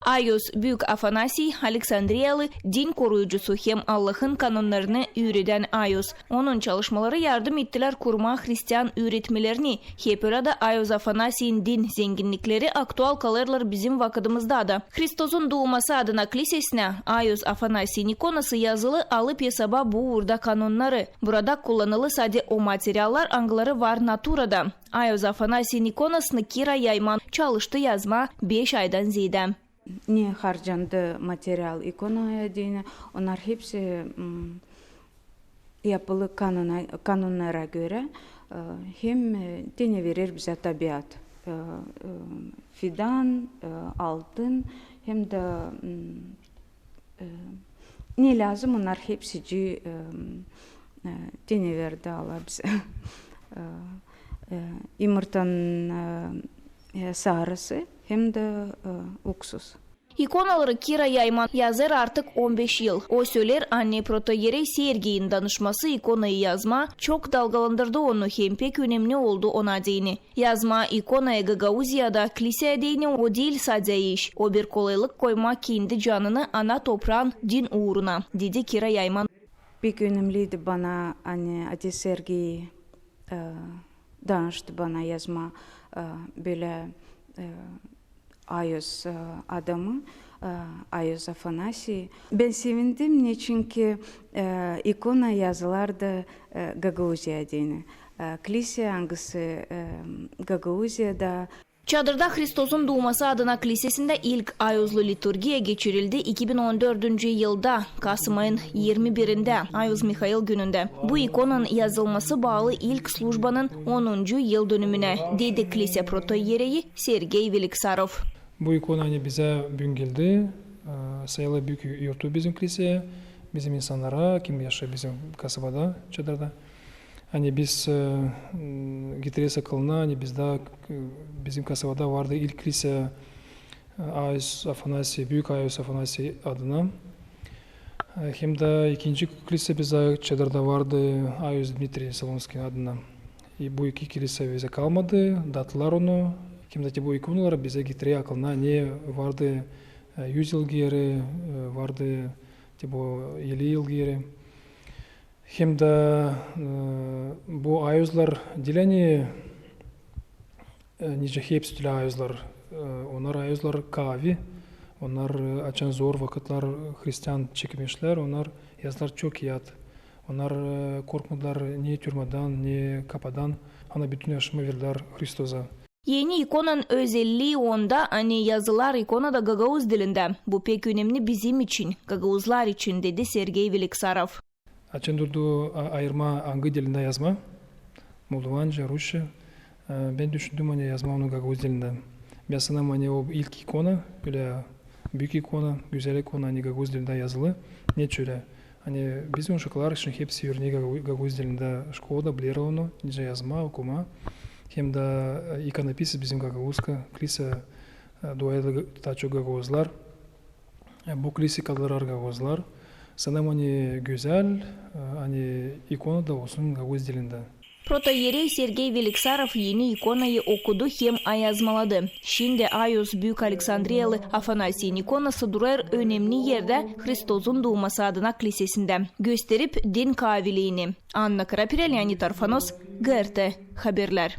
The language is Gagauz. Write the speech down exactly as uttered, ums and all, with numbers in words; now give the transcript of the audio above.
Ayos, büük Afanasiy, Aleksandriyalı, din koruyucusu hem Allahın kanonnarını üüredän ayos. Onun çalışmaları yardım ettilär kurmaa hristian üüretmelerini. Hep ölä dä ayos Afanasiyın din zenginnikleri aktual kalêrlar bizim vakıdımızda da. Hristosun duuması adına klisesinä ayos Afanasiyın ikonası yazılı alıp esaba bu uurda kanonnarı. Burada kullanılı sade o materiallar, angıları var naturada. Ayos Afanasiyın ikonasını Kira Yayman çalıştı yazmaa beş aydan zeedä. Ne harcandı material ikonaya deyni, onnar hepsi, m, yapılı kanona, kanonnara görä, e, hem, e, te ne verer bizä tabiat, e, e, fidan, e, altın, hem dä, m, e, ne lääzım, onnar hepsicii, e, e, te ne verdi Allah bizä. E, e, imurtanın, e, e, sarısı hem dä, e, uksus. İkonaları Kira Yayman yazêr artık on beş yıl. O söleer, ani protoyerey Sergiyin danışması ikonayı yazmaa çok dalgalandırdı onu hem pek önemni oldu ona deyni. Yazmaa ikonayı Gagauziyada, kliseya deyni, o diil sade iş, o bir kolaylık koymaa kendi canını ana topraan din uuruna, dedi Kira Yayman. Pek önemliydi bana, ani ata Sergiy, e, danıştı bana yazmaa, e, bölä, e, ayos, e, adamı, e, ayos Afanasiy. Bän sevindim, neçinki, e, ikona yazılardı, e, Gagauziya deyni. E, kliseya, angısı, e, Gagauziyada. Çadırda Hristosun duuması adına klisesindä ilk ayozlu liturgiya geçirildi iki bin on dördüncü yılda, kasım ayın irmi birindä, ayos Mihail günündä. Bu ikonanın yazılması baalı ilk slujbanın onuncu yıldönümünä, dedi kliseya protoyereyi Sergey Veliksarov. Bu ikona, ani bizä büün geldi, e, sayılı büük yurtu bizim kliseyä, bizim insannara, kim yaşêêr bizim kasabada, Çadırda. Ani biz, e, m, getireyiz akılına, ani bizdä, e, bizim kasabada vardı ilk klisä, e, ayos Afanasiy, büük ayos Afanasiy adına. E, hem dä ikinci klisä bizdä Çadırda vardı ayos Dmitriy Solunskiy adına. E, bu iki klisä bizä kalmadı, dattılar onu. Hem dä te bu ikonaları bizä getirer akılına, ani vardı, e, üz yıl geeri, e, vardı te bu elli yıl geeri. Hem dä, e, bu ayozlar diil ani, e, nicä hepsi tölä ayozlar. E, onnar ayozlar kaavi, onnar, e, açan zor vakıtlar hristian çekmişlär, onnar yazdılar çok iiät. Onnar, e, korkmadılar ni türmadan, ni kapadan, ama bütün yaşamı verdilär Hristosa. Eni ikonanın özellii onda, ani yazılar ikonada gagauz dilindä. Bu pek önemni bizim için, gagauzlar için, dedi Sergey Veliksarov. Açan durdu a-, ayırmaa, angı dilindä yazmaa, moldovanca, rusça, e, bän düşündüm, ani yazmaa onu gagauz dilindä. Bän sanêrım, ani o ilk ikona, bölä büük ikona, gözäl ikona, ani gagauz dilindä yazılı. Neçin ölä? Ani bizim uşaklar için hepsi üürener gagau-, gagauz dilindä, şkolada bilerlär onu, nicä yazmaa, okumaa. Hem dä, e, ikonopisец bizim gagauzka, klisä, e, duaydı taa çok gagauzlar. E, bu klisä kaldırar gagauzlar. Sanêrım, ani gözäl, e, ani ikona da olsun gagauz dilindä. Protoyerey Sergey Veliksarov eni ikonayı okudu hem ayazmaladı. Şindi ayos büük Aleksandriyalı Afanasiyın ikonası durêr önemni erdä Hristosun duuması adına klisesindä, gösterip din kaaviliini. Anna Karapirä, Leonid Arfanos, GRT Haberlär.